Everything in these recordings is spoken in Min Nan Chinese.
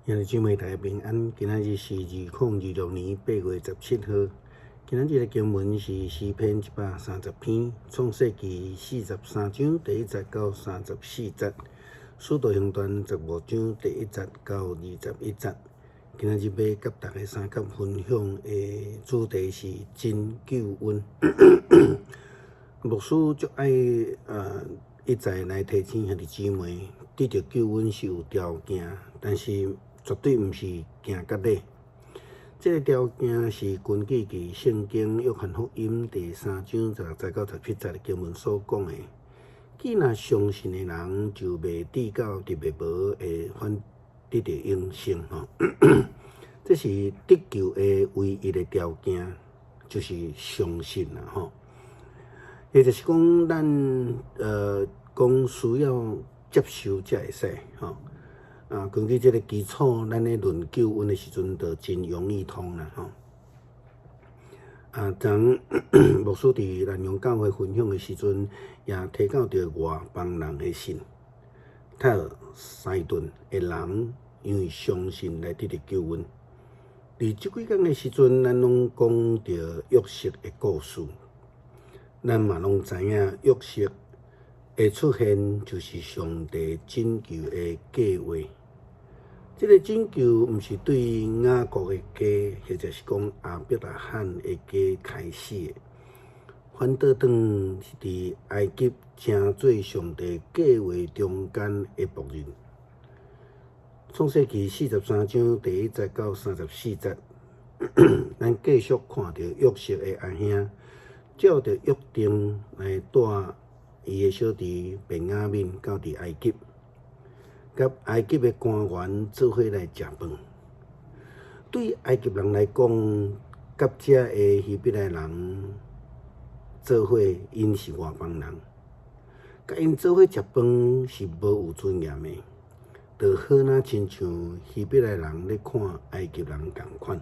兄弟姊妹大家平安，今仔日是2026年8月17號。今仔日的經文是詩篇130篇，創世記43章第1節到34節，使徒行傳15章第1節到21節。今仔日欲佮大家相佮分享的主題是真救恩。牧師足愛一再來提醒兄弟姊妹，得著救恩是有條件，但是絕對毋是行結禮。這个條件是根據佇聖經約翰福音第3章16節到17節的經文所講的。既若相信的人，就袂至到佇滅無，會反得著永生吼。這是得救的唯一的條件，就是相信啦吼。也就是講，咱講需要接受才會使吼。啊，根據這个基礎，咱咧論救恩的時陣，就真容易通啦吼。啊，昨牧師佇南洋教會分享的時陣，也提到著外邦人的信，泰爾西頓的人因為相信來得著救恩。佇這幾工的時陣，咱攏講著約瑟的故事，咱嘛攏知影約瑟的出現就是上帝拯救的計劃。這个拯救毋是對雅各的家，或者是講亞伯拉罕的家開始的，反倒轉是佇埃及成做上帝計劃中間的僕人。創世記43章第1節到34節，咱繼續看著約瑟的阿兄，照著約定來帶伊的小弟便雅憫到佇埃及，佮埃及的官員做伙來食飯。對埃及人來講，佮遮的希伯來人做伙，𪜶是外邦人，佮𪜶做伙食飯是無有尊嚴的，就好若親像希伯來人咧看埃及人仝款。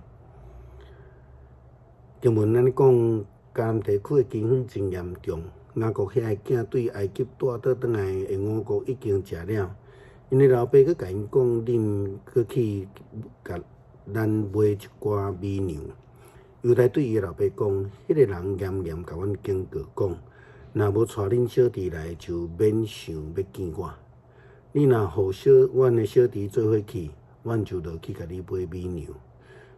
經文按呢講，迦南地區的饑荒真嚴重，雅各遐的囝對埃及帶倒轉來的五穀已經食了。𪜶的老爸閣共𪜶講：恁閣去共咱買一寡米糧。猶大對伊的老爸講：彼个人嚴嚴共阮警告講，若無帶恁小弟來，就免想欲見我。你若予小阮的小弟做伙去，阮就落去共你買米糧。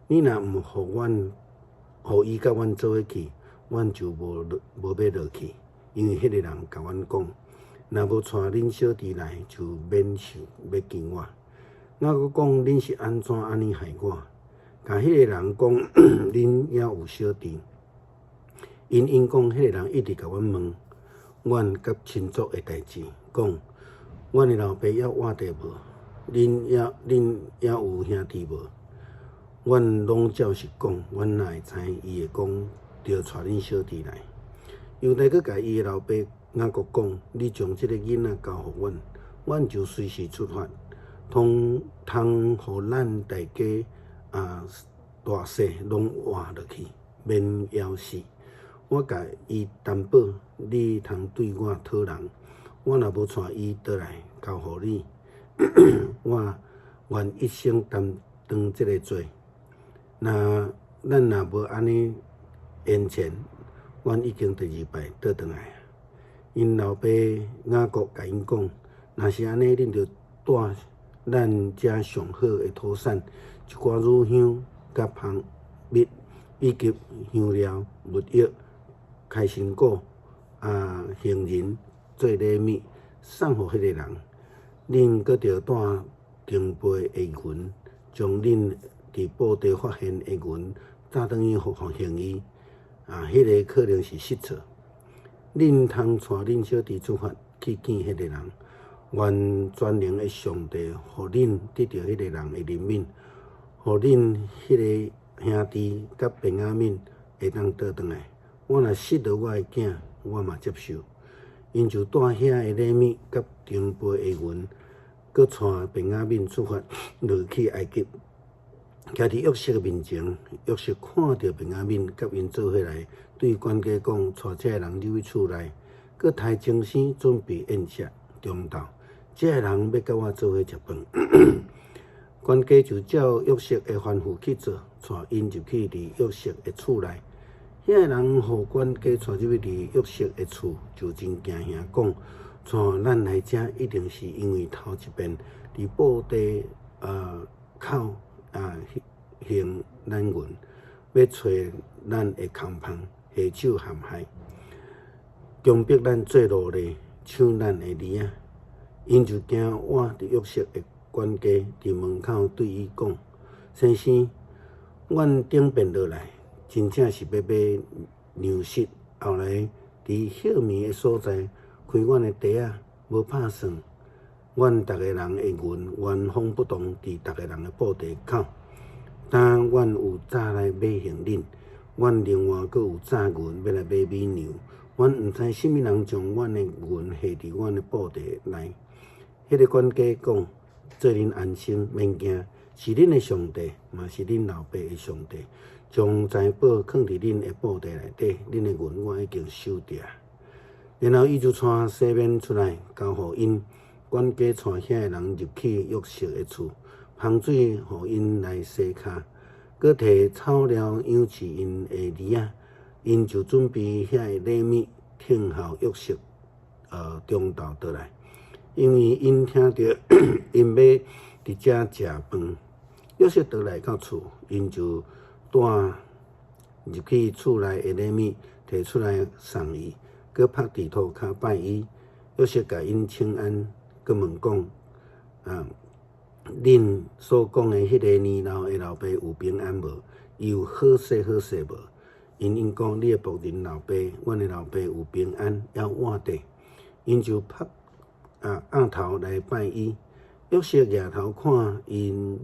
你若毋予阮，予伊佮阮做伙去，阮就無落無欲落去，因為彼个人共阮講，若無帶恁小弟來，就免想欲見我。雅各講，恁是按怎按呢害我？共彼个人講，恁猶有小弟。𪜶𪜶講，彼个人一直共阮問，阮佮親族的代誌，講，阮的老爸猶活著無？恁猶有兄弟無？阮攏照實講，阮哪會知伊會講，著帶恁小弟來？猶大閣共伊的老爸雅各講：你將這个囡仔交予阮，阮就隨時出發，通通予咱大家啊大細攏活落去，免枵死。我共伊擔保，你通對我討人。我若無帶伊倒來交予你，我願一生擔當這个罪。若咱若無按呢延前，阮已經第二擺倒轉來。𪜶老爸雅各共𪜶講：若是按呢，恁就帶咱遮上好的土產，一寡乳香、佮蜂蜜，以及香料、沒藥、開心果、啊杏仁做禮物，送予彼个人。恁閣著帶長輩的銀，將恁佇布地發現的銀帶轉去予還伊。啊，彼个可能是失錯。恁通帶恁小弟出發去見彼个人，願全能的上帝予恁得著彼個人的憐憫，予恁彼个兄弟佮便雅憫會當倒轉來。我若失著我的囝，我嘛接受。𪜶就帶遐的禮物佮長輩的銀，閣帶便雅憫出發落去埃及。徛佇約瑟的面前，約瑟看著便雅憫佮𪜶做伙來，對管家講：帶這个人入去厝內，閣刣精生準備宴席中晝。這个人欲佮我做伙食飯。管家就照約瑟的吩咐去做，帶𪜶入去佇約瑟的厝內。遐个人予管家帶入去佇約瑟的厝，就真驚嚇，講：帶咱來遮，一定是因為頭一遍佇布袋口還咱銀，欲揣咱的空芳，下手陷害，強迫咱做奴隸，搶咱的兒仔。𪜶就驚倚佇約瑟的管家佇門口對伊講：先生，阮頂遍落來，真正是欲買糧食。後來佇歇暝的所在，開阮的袋仔，無拍算，阮逐个人的銀原封不動佇逐个人的布袋口。今阮有早來買還恁，阮另外閣有早銀欲來買米糧。阮毋知啥物人將阮的銀下佇阮的布袋內。彼个管家講：做恁安心，免驚，是恁的上帝，嘛是恁老爸的上帝，將財寶囥佇恁的布袋內底，恁的銀我已經收著。然後伊就帶西緬出來，交予𪜶。管家帶遐个人入去約瑟的厝，芳水予𪜶來洗跤，閣提草料養飼𪜶的兒仔。𪜶就準備遐个禮物，等候約瑟中晝倒來。因為𪜶聽著𪜶欲佇遮食飯。約瑟倒來到厝，𪜶就帶入去厝內的禮物提出來送伊，閣伏佇塗跤拜伊。約瑟共𪜶請安，閣問講：啊，恁所講的彼个年老的老爸有平安無？伊有好勢好勢無？𪜶應講：你的僕人老爸，阮的老爸有平安，猶活著。𪜶就伏額頭來拜伊。約瑟舉頭看𪜶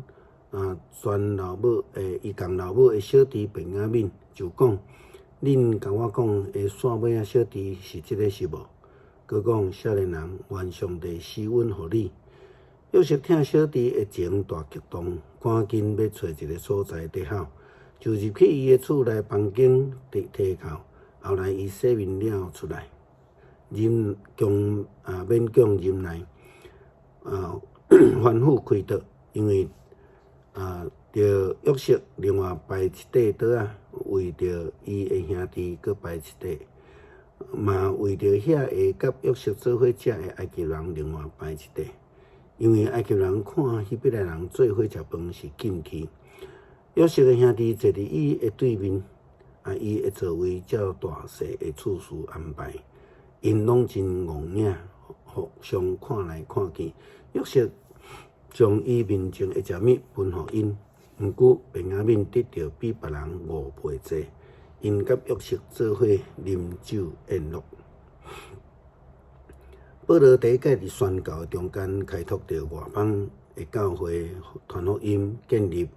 全老母的伊仝老母的小弟便雅憫，就講：恁共我講的紲尾仔小弟是這个是無？閣講：少年人，願上帝施恩予你。約瑟疼小弟的情大激動，趕緊欲揣一个所在佇吼，就入去伊的厝內房間佇梯口。後來伊洗面了出來，忍強勉強忍耐，吩咐開桌，因為著約瑟另外擺一塊桌仔，為著伊的兄弟閣擺一塊，嘛為著遐个佮約瑟做伙食的埃及人另外擺一塊，因為埃及人看希伯來人做伙食飯是禁忌。約瑟的兄弟坐佇伊的對面，伊的座位照大細的次序安排，𪜶攏真戇影，互相看來看去。約瑟將伊面前的食物分予𪜶，毋過便雅憫得著比別人5倍濟。𪜶佮約瑟做伙啉酒宴樂。保羅第一擺佇宣教的中間開拓著外邦的教會，傳福音，建立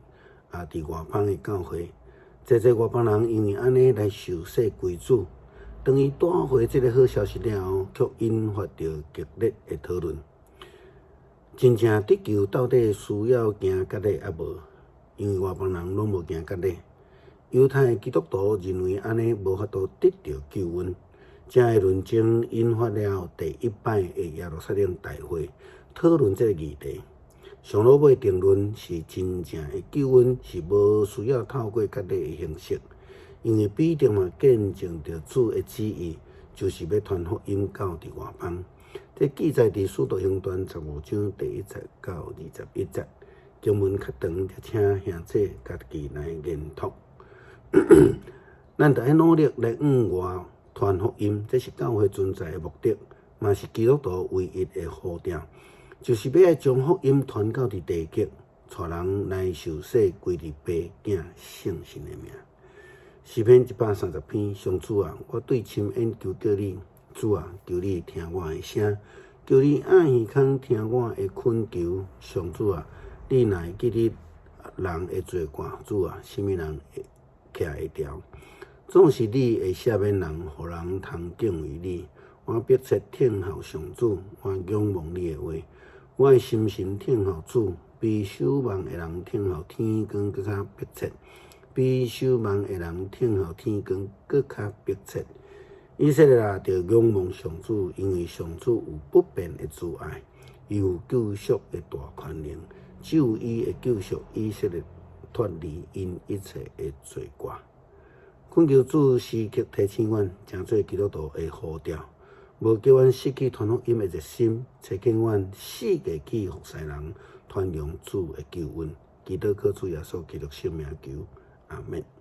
佇外邦的教會。濟濟外邦人因為按呢來受洗歸主。當伊帶回這个好消息了後，卻引發著激烈的討論。真正得救到底需要行割禮抑無？因為外邦人攏無行割禮。猶太基督徒認為按呢無法度得著救恩。這个論爭引發了第一擺的耶路撒冷大會討論這个議題。上落尾定論是真正的救恩是無需要透過割禮的形式，因為彼得嘛見證著主的旨意，就是欲傳福音到佇外邦。這記載佇使徒行傳15章第1節到21節。經文較長，請兄姊家己來研讀。咱著愛努力來向外傳福音，這是教會存在的目的，嘛是基督徒唯一的呼召，就是欲愛將福音傳到佇地極，帶人來受洗歸佇爸、囝、聖神的名。詩篇130篇，上主啊，我對深淵求叫你，主啊，求你聽我的聲，求你掩耳孔聽我的懇求。上主啊，你若會記得人的罪過，主啊，啥物人會徛會牢？總是你會赦免人，予人通敬畏你。我迫切等候上主，我仰望你的話。我的心神等候主，比守望的人等候天光閣較迫切，比守望的人等候天光閣較迫切。以色列啊，著仰望上主，因為上主有不變的慈愛，伊有救贖的大權能。只有伊會救贖以色列脫離𪜶一切的罪過。懇求主時刻提醒阮，成做基督徒的呼召，無叫阮失去傳福音的熱心，差遣阮四界去服侍人，傳揚主的救恩。祈禱靠主耶穌基督聖名求，阿們。